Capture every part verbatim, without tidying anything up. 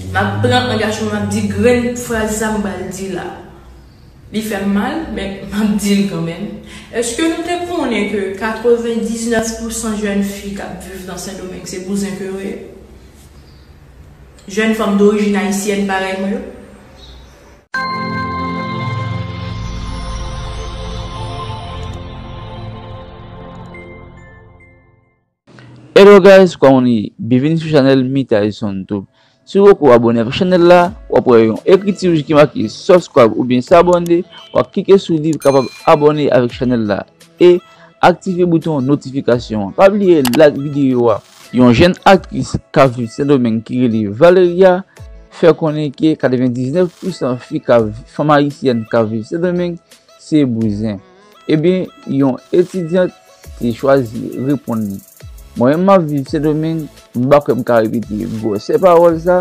M ap pran angajman, m ap di grenn fraz sa m pral di la. Li fè m mal, men m ap di l kanmenm. Èske nou te konnen ke katrevendiznèf pousan jèn fi k ap viv nan Sendomeng se bouzen ke yo ye? Jèn fanm dorijin ayisyèn parèy mwen yo? Hello guys, kòman nou ye? Byenveni sou chanèl Mitayson Tube. Si w poko abòne avèk chanèl la, w ap wè yon ekriti wouj ki make subscribe oubyen s'abonner, w ap klike sou li pou w kapab abòne avèk chanèl la e aktive bouton notifikasyon an. Pa bliye like videyo a. Yon jèn aktris k ap viv Sendomeng ki rele Valeria fè konnen ke katrevendiznèf pousan fi k ap, fanm ayisyèn k ap viv Sendomeng se bouzen. Ebyen, yon etidyant te chwazi reponn li. Mwen menm m ap viv Sendomeng, m pa kwè m ka repete gwosè pawòl sa.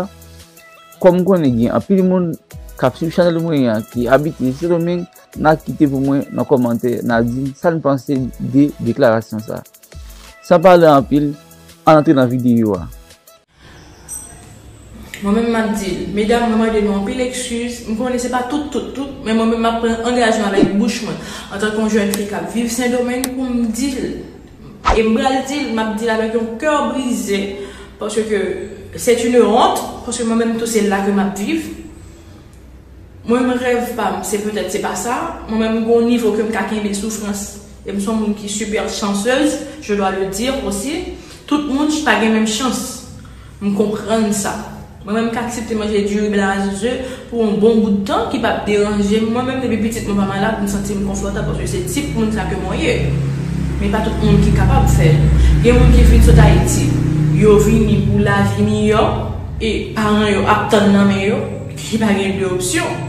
Kòm m konnen gen anpil moun k ap swiv chanèl mwen an ki abite Sendomeng, n a kite pou mwen nan kòmantè, n a di sa n panse de deklarasyon sa. San pale anpil, ann antre nan videyo a. Mwen menm m ap di l, medam, mwen mande nou anpil ekskiz, m konnen se pa tout, tout, tout, men mwen menm m ap pran angajman avèk bouch mwen, antanke yon jèn fi k ap viv Sendomeng, pou m di l. E m pral di l, m ap di l avèk yon kè brize, paske c'est une honte, paske mwen menm tou se la ke m ap viv. Mwen menm rèv pa m, se petèt se pa sa. Mwen menm m gon nivo ke m ka kenbe soufrans. E m se yon moun ki super chanceuse, je dois le dire aussi. Tout moun pa gen menm chans. M konprann sa. Mwen menm m ka aksepte manje diri blan a ze pou yon bon bout tan ki p ap deranje m. Mwen menm depi pitit mwen pa malad, m santi m konfòtab paske se tip moun sa ke mwen ye. Men pa tout moun ki kapab fè l. Gen moun ki vin sot Ayiti, yo vini pou lavi miyò e paran yo ap tann nan men yo. Ki pa gen de opsyon.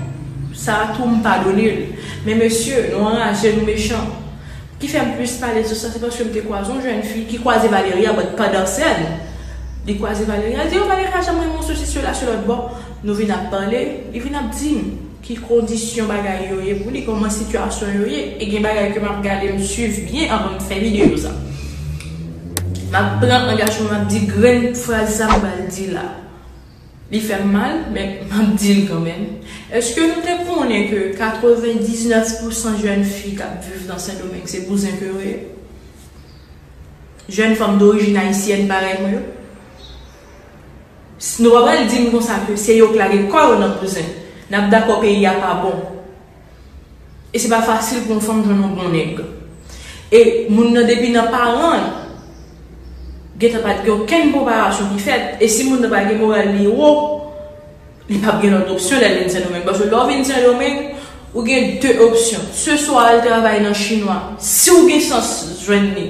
Sa a tou m padone l. Men mesye, nou anraje, nou mechan. Ki fè m plis pale sou sa, se paske m te kwaze yon jèn fi ki kwaze Valeria, but pandan sèn. Li kwaze Valeria, li di, "Oh, Valeria, janm renmen yon sesi, sela, se lòt bò." Nou vin ap pale, li vin ap di m ki kondisyon bagay yo ye pou li, kòman sitiyasyon yo ye. E gen bagay ke m ap gade, m swiv byen anvan m fè videyo sa. M ap pran angajman, m ap di grenn fraz sa m pral di la. Li fè m mal, men m ap di l kanmenm. Èske nou te konnen ke katrevendiznèf pousan jèn fi k ap viv nan Sendomeng se bouzen ke yo ye? Jèn fanm dorijin ayisyèn parèy mwen yo? S-, nou pa pral di m konsa ke se yo k lage kò yo nan bouzen. N ap dakò peyi a pa bon. E se pa fasil pou yon fanm jwenn yon bon nèg. E moun nan depi nan paran l, gentan pa t gen okenn preparasyon ki fèt. E si moun nan pa gen moral li wo, li p ap gen lòt opsyon lè l vin Sendomeng. Paske lè w vin Sendomeng, ou gen de opsyon. Se swa w al travay nan chinwa, si w gen chans jwenn li,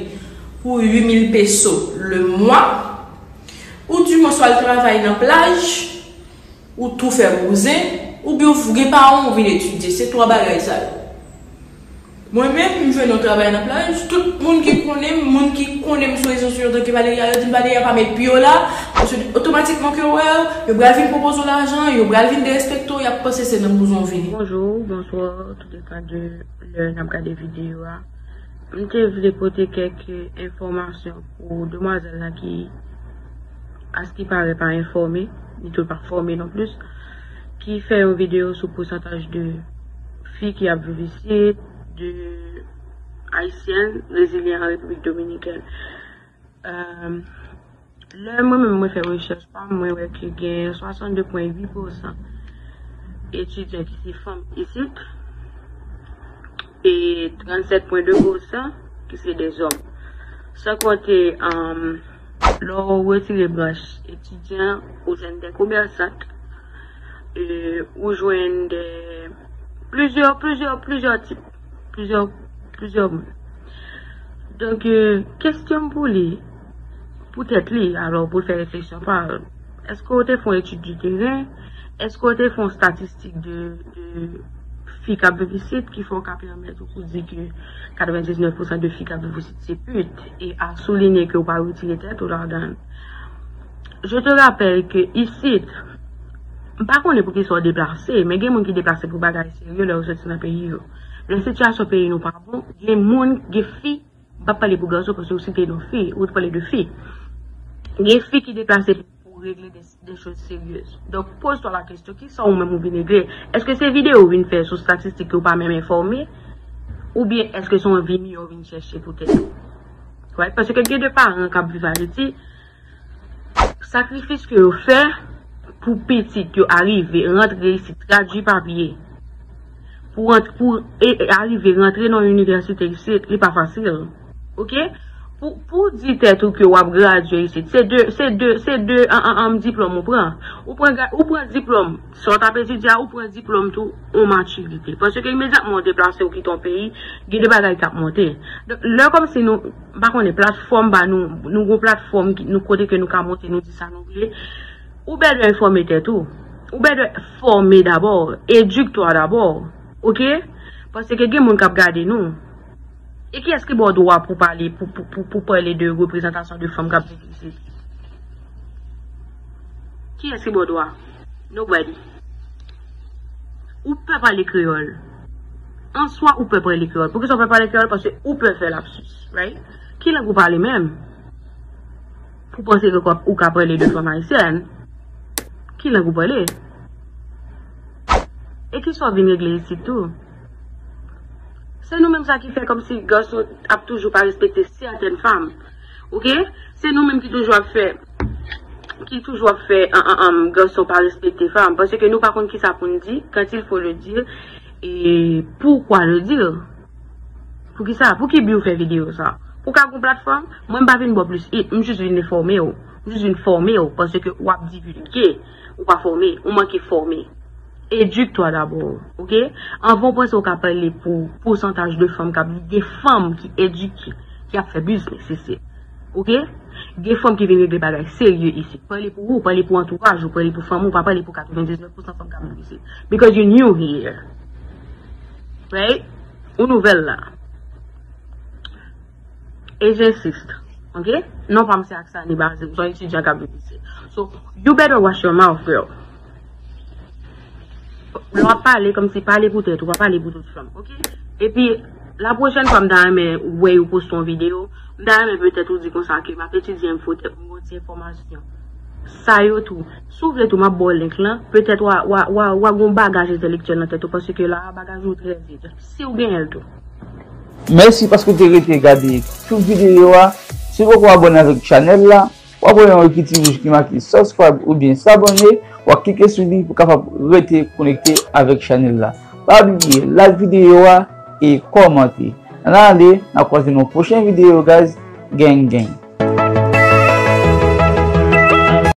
pou uit mil peso le mwa, ou di mwens w al travay nan plaj, ou tou fè bouzen, oubyen ou gen paran w vin etidye. Se twa bagay sa yo. Mwen menm, m jwenn yon travay nan plaj, tout moun ki konnen m, moun ki konnen m sou rezo sosyo antanke Valeria, yo di m Valeria pa met pye w la, paske otomatikman ke yo wè w, yo pral vin pwopoze w lajan, yo pral vin derespekte w, y ap panse se nan bouzen w vini. Bonjou, bonswa, tou depann de lè n ap gade videyo a. M te vle pote kèk enfòmasyon pou demwazèl la ki, askipare, pa enfòme, ni tou pa fòme non plis, ki fè yon videyo sou pousantaj de fi ki ap viv isit, de ayisyèn rezilye an Repiblik Dominikèn. Lè mwen menm mwen fè rechèch pa m, mwen wè ke gen swasannde pwen uit pousan etidyan ki se fanm isit e trannsèt pwen de pousan ki se de zòm. San konte, lè w retire branch etidyan, ou jwenn de komèsant, ou jwenn de plizyè, plizyè, plizyè tip, plizyè, plizyè moun. Donk, kesyon m pou li, pou tèt li, alò, pou l fè refleksyon pa l, èske w te fè yon etid di teren? Èske w te fè yon statistik de, de fi k ap viv isit ki fè w ka pèmèt ou pou di ke katrevendiznèf pousan de fi k ap viv isit se pit? E a soulinye ke w pa retire tèt ou ladan l. Je te rappelle que isit, m pa konnen poukisa w deplase, men gen moun ki deplase pou bagay serye lè yo soti nan peyi yo. Lè sitiyasyon peyi nou pa bon, gen moun, gen fi, m p ap pale pou gason paske ou site non fi, ou pale de fi. Gen fi ki deplase pou Régler des, des choses sérieuses. Donk, poze twa la kesyon, ki sa ou menm ou vin regle? Èske se videyo ou vin fè sou statistik ke ou pa menm enfòme? Oubyen èske se yon vi miyò ou vin chèche pou tèt ou? Right? Paske gen de paran k ap viv Ayiti, sakrifis ke yo fè pou pitit yo arive rantre isit, tradui papye, pou, rant, pou e, e, arive rantre nan yon inivèsite isit, li pa fasil. Oke? Pou, pou di tèt ou ke w ap gradye isit, se de, se de, se de an, an, an, diplòm ou pran. Ou pran, gra- ou pran diplòm, sa w t ap etidye a, ou pran diplòm tou, ou matirite. Paske imedyatman ou deplase, ou kite yon peyi, gen de bagay k ap monte. Donk, lè kòmsi nou, m pa konnen, platfòm ba nou, nou gon platfòm ki- nou kote ke nou ka monte, nou di sa nou vle. Ou bèdwen enfòme tèt ou. Ou bèdwen fòme dabò, eduque-toi dabò. Oke? Paske gen moun k ap gade nou. E kiyès ki ba w dwa pou pale, pou, pou, pou, pou pale de reprezantasyon de fanm k ap viv isit? Kiyès ki ba w dwa? Nobody. Ou pè pale kreyòl. An swa, ou pè pale kreyòl. Poukisa ou pè pale kreyòl? Paske ou pè fè lapsis, right? Ki lang ou pale menm? Pou panse ke ou ka pale de fanm ayisyèn? Ki lang ou pale? E ki sa w vin regle isit tou? Se nou menm sa ki fè kòmsi gason ap toujou pa respekte sètèn fanm. Oke? Se nou menm ki toujou ap fè, ki toujou ap fè an, an, an, gason pa respekte fanm. Paske nou pa konn ki sa pou n di, quand il faut le dire, et pourquoi le dire. Poukisa? Pou ki bi w fè videyo sa? Pou ka gon platfòm? Mwen, m pa vin ba w plis it, m jis vin enfòme w. M jis vin fòme w, paske w ap divilge, ou pa fòme, ou manke fòme. Eduque-toi d'abord, oke? Anvan w panse w ka pale pou pousantaj de fanm k ap viv, gen fanm ki edike, ki ap fè biznis isit, oke? Gen fanm ki vin regle bagay serye isit. Pale pou ou, pale pou antouraj ou, pale pou fanmi w, pa pale pou katrevendiznèf pousan fanm k ap viv isit. Because you new here. Right? Ou nouvèl la. E jensiste. Oke? Non pa m se Aksani Bazin, m se yon etidyan k ap viv isit. So, you better watch your mouth, girl. Lè w ap pale, kòmsi pale pou tèt ou, pa pale pou tout fanm, oke? Epi, la pwochèn fwa m ta renmen wè yo poste yon videyo, m ta renmen petèt ou di konsa ke m ap etidye enfo tèt mwen, gon ti enfòmasyon. Sa yo tou. Si w vle tou, m ap ba w link lan, petèt w a, w a, w a, w a gon bagaj entèlektyèl nan tèt ou, paske la, bagaj ou trè vid. Si w genyen l tou. Mèsi paske w te rete gade tout videyo a. Si w poko abòne avèk chanèl la, w ap wè yon ti wouj ki make subscribe oubyen s'abonner, w ap klike sou li pou w kapab rete konekte avèk chanèl la. Pa bliye like videyo a e kòmante. Ann ale, n a kwaze nan yon pwochen videyo, guys. Gang, gang.